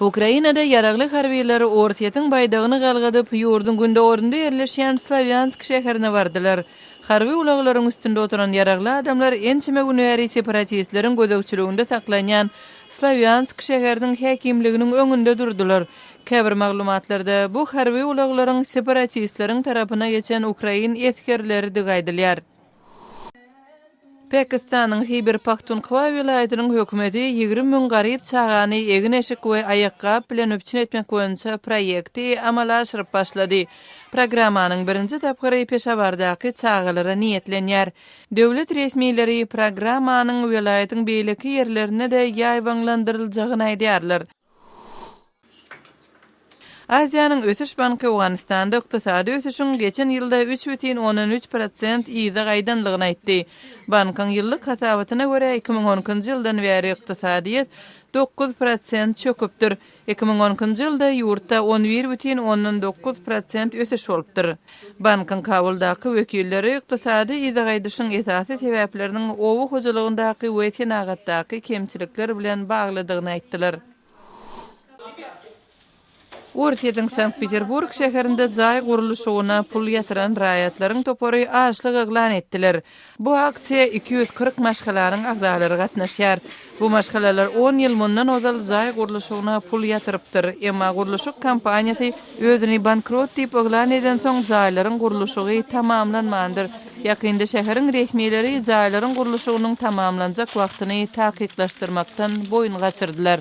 Ukrainada ýaragly harbylar Orsýetiň baýdagyny galgadyp, ýurduň gündogarynda ýerleşýän Slowýansk şäherine bardylar. Harby ulaglaryň üstünde oturan ýaragly adamlar ençeme gün bäri separatistleriň gözegçiliginde saklanýan Slowýansk şäheriniň häkimliginiň öňünde durdular. Käbir maglumatlarda bu harby ulaglaryň separatistleriň tarapyna geçen ukrain esgerleridigi aýdylýar. Pakistanyň Hiber-Pahtunkwa welaýatynyň hökümeti 20 müň garyp çagany egin-eşik we aýakgap bilen üpjün etmek boýunça proýekti amala aşyryp başlady. Programmanyň birinji tapgyry Peşawardaky çagalara niýetlenýär. Döwlet resmileri programmanyň welaýatyň beýleki ýerlerinde-de ýaýbaňlandyryljagyny aýdýarlar. Aziýanyň ösüş banky Owganystanda ykdysady ösüşiň geçen ýylda 3,3 prosent yza gaýdanlygyny aýtdy. Bankyň ýyllyk hasabatyna görä, 2012-nji ýyldan bäri ykdysadyýet 9 prosent çöküpdir. 2012-nji ýylda ýurtda 11,9 prosent ösüş bolupdyr. Bankyň Kabuldaky wekilleri ykdysady yza gaýdyşyň esasy sebäpleriniň oba hojalygyndaky we senagatdaky kemçilikler bilen baglydygyny aýtdylar. Orsýetiň Sankt-Peterburg şäherinde jaý gurluşygyna pul ýatyran raýatlaryň topary açlyk yglan etdiler. Bu aksiýa 240 maşgalanyň agzalary gatnaşýar. Bu maşgalalar on ýyl mundan ozal jaý gurluşygyna pul ýatyrypdyr. Emma gurluşyk kompaniýasy özüni bankrot diýip yglan edensoň jaýlaryň gurluşygy tamamlanmandyr. Ýakynda şäheriň resmileri jaýlaryň gurluşygynyň tamamlanjak wagtyny takyklaşdyrmakdan boýun gaçyrdylar.